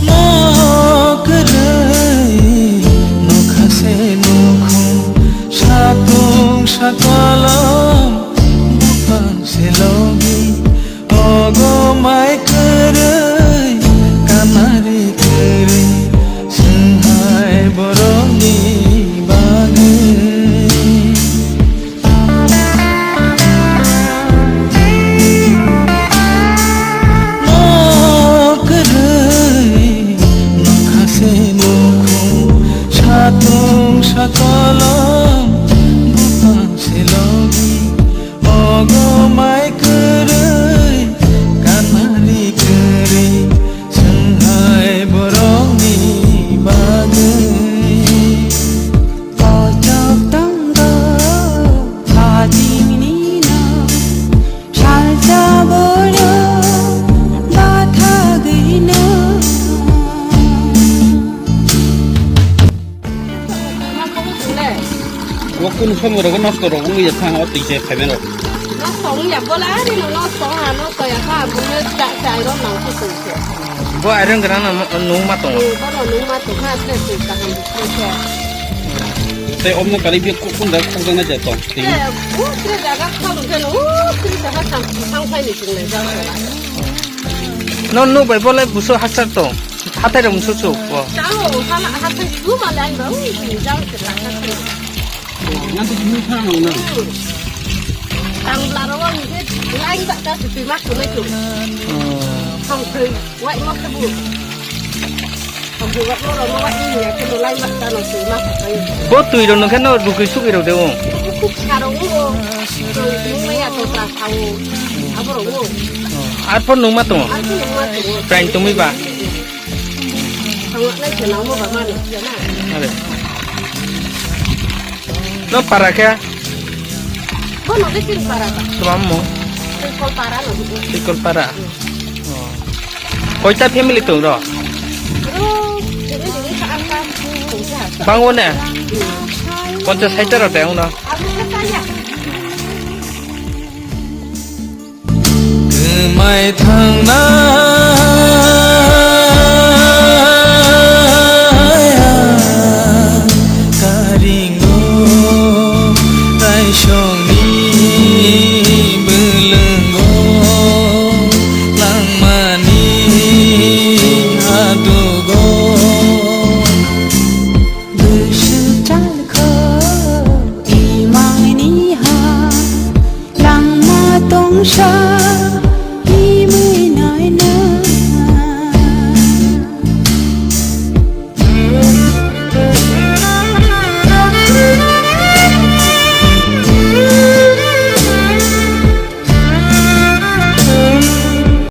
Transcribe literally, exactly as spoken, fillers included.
Mo kwrwi nokha se nukhung, satung sakolom buphang se logi. Ogo mai kwrwi, kanari kwrwi, swnghai borokni bagwi. Nok kwrwi, nokha se nukhung, satung sakolom, buphang se logi. Ogo mai kwrwi, kanari kwrwi, swnghai borokni bagwi. Kochok tongo, hajimni no, salsa borok, bathagwi no. Bo kunu somoi rogo nosto rok wngwi ya thang o twi se phaibai rok. Nosto wngya bola ari no nosto ha nosto ya kha bo ne cha cha ro nang se twi se. Bo iron gram no nung ma tongo. Bo no nung ma tong kha tre twi kaham twi se. Tei omno kali bi kun da khokjaknai je tong. Tre o tre jaga khok khe no o tre jaga sam sam phai ni chung le ja. No no bai bolai buso hachar tong. Hathai rok musu chuk bo. Tamo hala hathai su ma lai ba ui jang se la ka se. Nang tu ni kha nang nang. Tang la ro wa ni lai ba ta su ma su le chu. Thang thai wai ma kha bu. Thang thai wa ro ro ma wai ni ya ke lai ba ta no su ma kha. Bo twi ro nang khe no rukui suk ro de o. Ku sa ro o. Nung ma ya to ta sa o. Abo ro o. Ar por nung ma tongo. Ar ku nung ma tongo. Prain tumi ba. Thangna nai se nangmo ba mani, ya na? Are. No para khe? Bono de tin para ba. Tumam mo? Tikol para no. Tikol para. Oh. Koita family tong ro? Ro, ini ini sa angka. Bango ne? Ponchas saita ro tong no. Aku sa ya. Kwmai thangnai